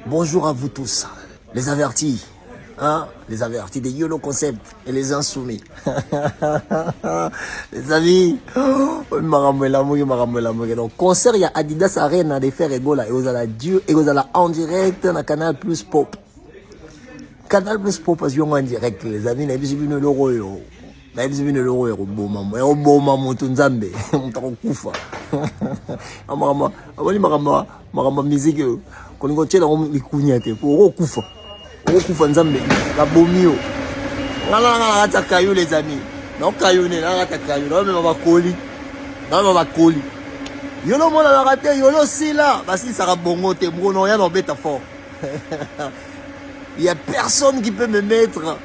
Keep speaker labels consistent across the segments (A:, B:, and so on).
A: Bonjour à vous tous, les avertis, hein, les avertis des YOLO Concept et les insoumis. Les amis, oh, makambo elamuki, makambo elamuki. Donc concert ya Adidas Arena de Ferre Gola ekozala Dieu, ekozala en direct na Canal Plus Pop. Canal Plus Pop azwi yango en direct, les amis, nayebisi bino eloko oyo. Nayebisi bino eloko oyo ekoboma, ekoboma moto Nzambe, moto akokufa. Makambo, amoni makambo, makambo ya musique oyo. Kolinga otiela yango likunya te, po okokufa. Okokufa Nzambe, babomi yo. Nga na nga na kati ya caillou, les amis. Na caillou ne, na kati ya caillou, na mema bakoli. Na mema bakoli. Yolo omonanaka te, yolo sila, basilisaka bongo te, mokolo oya na obeta fort. Il y a personne qui peut me mettre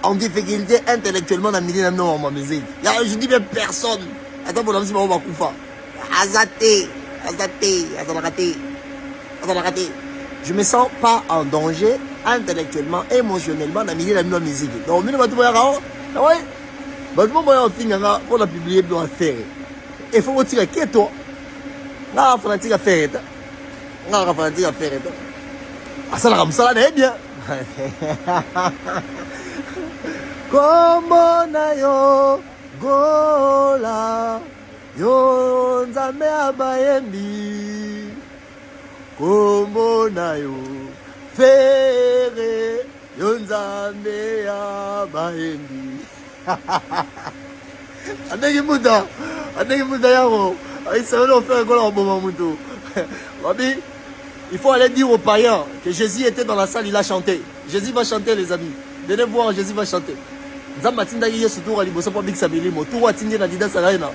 A: en difficulté intellectuellement na milieu na bino ma musique. Ya, je dis bien personne. Ata bona biso bango bakufa. Aza te, aza te, azalaka te. Azalaka te. Je me sens pas en danger intellectuellement, émotionnellement na milieu na bino ya musique. Donc bino bato boyaka o, ouais. Bato mo boya ofinga nga mpo na publier bino affaire. Il faut botika keto. Nga fanatique affaire ta. Nga kaka fanatique ya Ferre te. Asalaka mosala na ye bien. Kombo na yo Gola, yo Nzambe ya bayembi. Kombo na yo Ferre, yo Nzambe ya bayembi. Andeki mbuta, andeki mbuta yango. Aisraël on fait ekola koboma mutu. Babi, il faut aller dire aux païens que Jésus était dans la salle, il a chanté. Jésus va chanter, les amis. Venez voir, Jésus va chanter. Nzambe atindaki Yesu tour ya liboso mpo abikisa milimo. Tour atindi ye na Adidas Arena.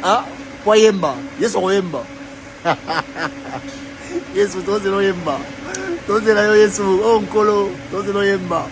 A: Ah, mpo ayemba. Yesu akoyemba. Yesu tozela oyemba. Tozela yo Yesu, oh Nkolo, tozela oyemba.